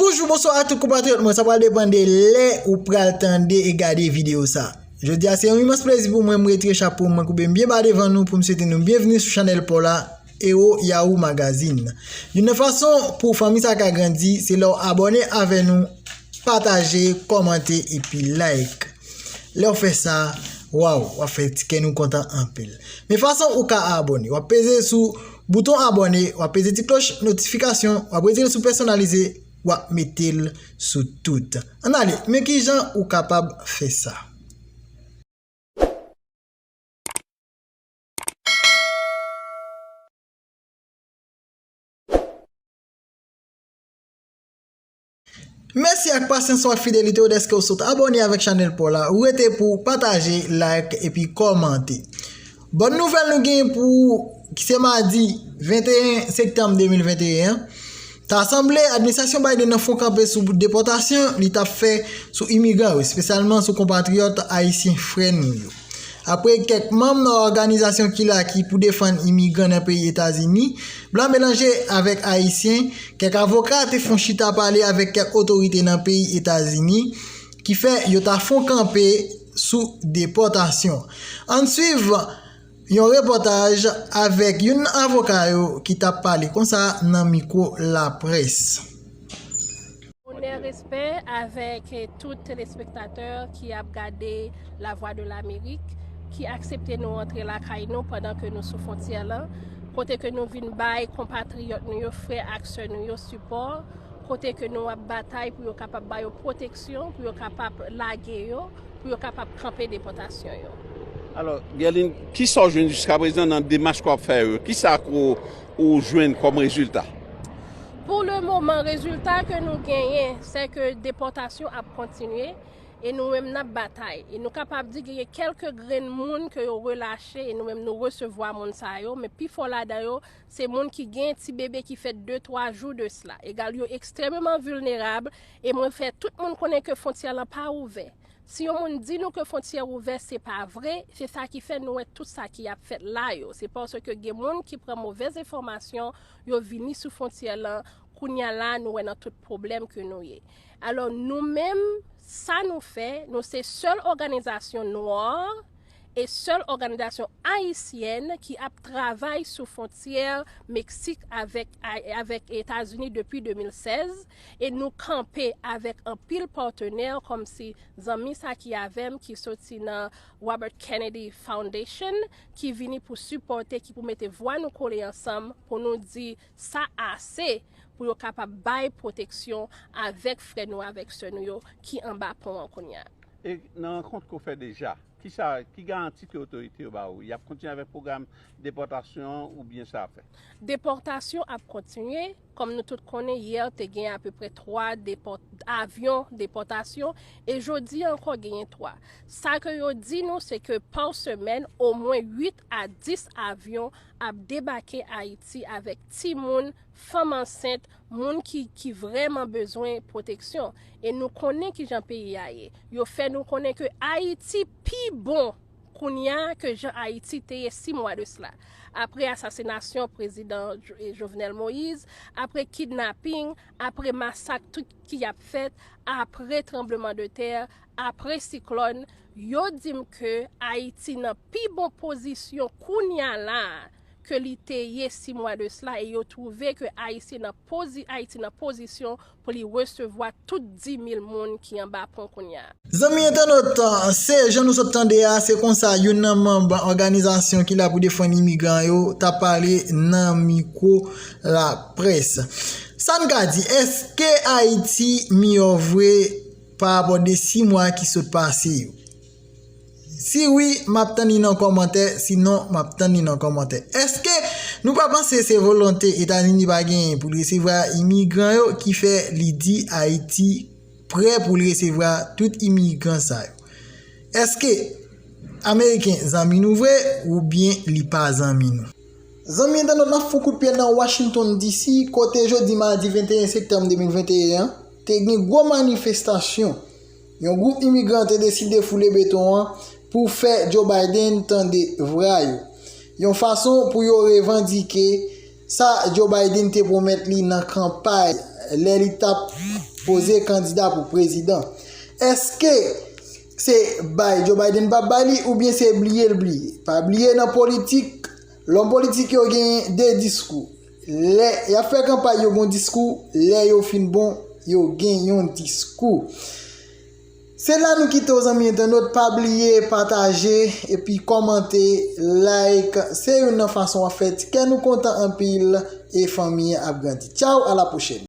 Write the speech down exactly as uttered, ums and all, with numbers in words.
Bonjou, bonswa a tout konpatriyòt mwen, sa pral depann de lè ou pral tande e gade videyo sa. Jodi a se yon imans plezi pou mwen, m retire chapo m, mwen koube m byen ba devan nou pou m swete nou byenvni sou chanèl pa w la, Hero Yahoo Magazine. Youn nan fason pou fanmi sa ka grandi, se lè w abòne avè nou, pataje, kòmante epi like. Lè w fè sa, waw, w ap fè ti kè nou kontan anpil. Men fason ou ka abòne, w ap peze sou bouton abòne, w ap peze ti klòch notifikasyon, w ap retire sou pèsonalize, w ap mete l sou tout. Ann ale, men kijan ou kapab fè sa. Mèsi ak pasyans ou ak fidelite w dèske w sot abòne avèk chanèl pa w la. Ou rete pou pataje, like epi kòmante. Bòn nouvèl nou genyen pou ou, ki se madi venteyen septanm de mil venteyen an, ta sanble administrasyon Biden nan fè yon kanpe sou depòtasyon li t ap fè sou imigran yo, espesyalman sou konpatriyòt ayisyen frè nou yo. Apre kèk manm nan òganizasyon ki la ki pou defann imigran nan peyi Etazini, blan melanje avèk ayisyen, kèk avoka te fè yon chita pale avèk kèk otorite nan peyi Etazini, ki fè yo ta fè yon kanpe sou depòtasyon. Ann swiv yon repòtaj avèk youn nan avoka yo ki t ap pale konsa nan mikwo laprès. Onè, respè avèk tout telespektatè ki ap gade La Voix de l'Amérique, ki aksepte nou antre lakay nou pandan ke nou sou fwontyè lan, kote ke nou vin bay konpatriyòt nou yo, frè ak sè nou yo sipò, kote ke nou ap batay pou yo kapab ba yo pwoteksyon, pou yo kapab lage yo, pou yo kapab kanpe depòtasyon yo. Alò, Guerline, kisa w jwenn jiskaprezan nan demach ke w ap fè yo? Kisa ke w, ou jwenn kòm rezilta? Pou le moman, rezilta ke nou genyen, se ke depòtasyon ap kontinye e nou menm n ap batay. E nou kapab di genyen kèlke grenn moun ke yo relache e nou menm nou resevwa moun sa yo, men pifò ladan yo, se moun ki gen ti bebe ki fèt de, twa jou de sila. Egal, yo ekstrèmeman vilnerab e mwen fè tout moun konnen ke fwontyè lan pa ouvè. Si yon moun di nou ke fwontyè ouvè, se pa vre, se sa ki fè nou wè tout sa ki ap fèt la yo. Se paske gen moun ki pran movèz enfòmasyon, yo vini sou fwontyè lan, kounye a la nou wè nan tout pwoblèm ke nou ye. Alò nou menm, sa nou fè, nou se sèl òganizasyon nwa e sèl òganizasyon ayisyèn ki ap travay sou fwontyè Meksik avèk, avèk Etazini depi de mil sèz, e nou kanpe avèk anpil patnè kòmsi zanmi sa ki avè m ki soti nan Robert Kennedy Foundation, ki vini pou sipòte, ki pou mete vwa nou kole ansanm pou nou di sa ase pou yo kapab bay pwoteksyon avèk frè nou, avèk sè nou yo ki anba pon an kounye a. E nan rankont ke w fè deja, kisa, ki garanti ke otorite yo ba ou? Y ap kontinye avèk pwogram depòtasyon an oubyen sa ap fè? Depòtasyon ap kontinye. Kòm nou tout konnen, yè te gen apeprè twa depò-, avyon depòtasyon e jodi a ankò genyen twa. Sa ke yo di nou, se ke pa semèn, omwen uit a dis avyon ap debake Ayiti avèk timoun, fanm ansent, moun ki, ki vrèman bezwen pwoteksyon. E nou konnen kijan peyi a ye. Yo fè nou konnen ke Ayiti pi bon kounye a ke jan Ayiti te ye sis mwa de sila. Apre asasinasyon prezidan Jo-, Jovenel Moïse, apre kidnaping, apre masak tout ki ap fèt, apre tranbleman de tè, apre siklòn, yo di m ke Ayiti nan pi bon pozisyon kounye a la a ke li te ye sis mwa de sila, e yo twouve ke Ayisyen nan pozi-, Ayiti nan pozisyon pou li resevwa tout dis mil moun ki anba pon kounye a. Zanmi entènot, se jan nou sot tande a, se konsa youn nan manm òganizasyon ki la pou defann imigran yo t ap pale nan mikwo laprès. Sa n ka di, èske Ayiti miyò vre pa rapò de sis mwa ki sot pase yo? Si wi, m ap tann li nan kòmantè, sinon, m ap tann li nan kòmantè. Èske nou pa panse se volonte Etazini pa genyen pou l resevwa imigran yo ki fè li di Ayiti prè pou l resevwa tout imigran sa yo? Èske Ameriken zanmi nou vre oubyen li pa zanmi nou? Zanmi entènot, n ap fè yon kout pye nan Washington D C, kote jodi madi venteyen septanm de mil venteyen an, te gen gwo manifestasyon. Yon gwoup imigran te deside foule beton an pou fè Joe Biden tande vwa yo. Yon fason pou yo revandike sa Joe Biden te pwomèt li nan kanpay lè li t ap poze kandida pou prezidan. Èske se bay Joe Biden p ap bay li oubyen se bliye l bliye? Pa bliye nan politik, lòm politik yo gen de diskou. Lè y ap fè kanpay yo gen yon diskou, lè yo fin bon, yo gen yon diskou. Se la nou kite w zanmi entènot, pa bliye pataje epi kòmante, like, se youn nan fason w ap fè ti kè nou kontan anpil e fanmi an ap grandi. Tchaw, a la pwochèn.